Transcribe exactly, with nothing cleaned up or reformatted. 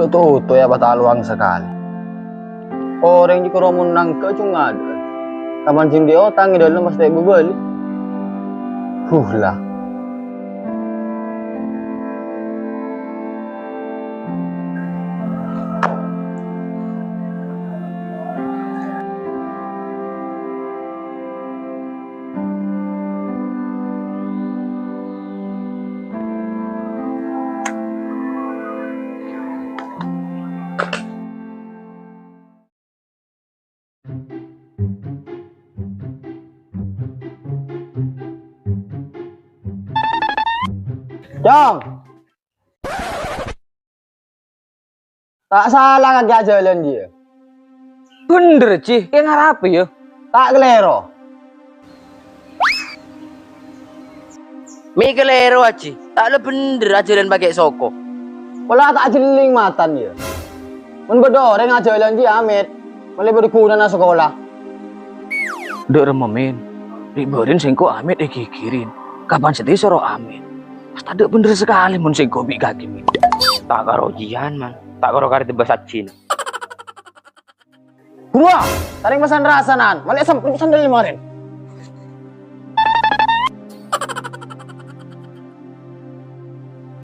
Toto ya, patalowan sakalè. Orèng jiyâ karo mon nangka' cungadhâ. Kapan sè ghi' otang è dâlem pastè èbâbâli. Huh lah. Cong! Ta' sala kakè ajhâlân jiyâ. Bhender, Ji. Kè ngarapè, yâ? Ta' kalèro. Mè' kalèro, Aji. Ta' la bhender ajhâlân pakè' soko. Pola ta' jhelling matana, yâ. Mon bâdâ orèng ajhâlân jiyâ, Amèt. Malè bâdâ ghunana sakola. Dâ' remma, Mèn. Rè' bâri'na sèngko' Amèt èghighiri. Kapan satèya soro Amèt. Pas tadâ' bhender sakalè mon sèngko' bi' kakè, Mèn. Ta' karo jiyâ, Man. Ta' karo karè tebas ajina. Buruwâ, tarèng pesan rasanan. Malè sempet pesan dâri marèn.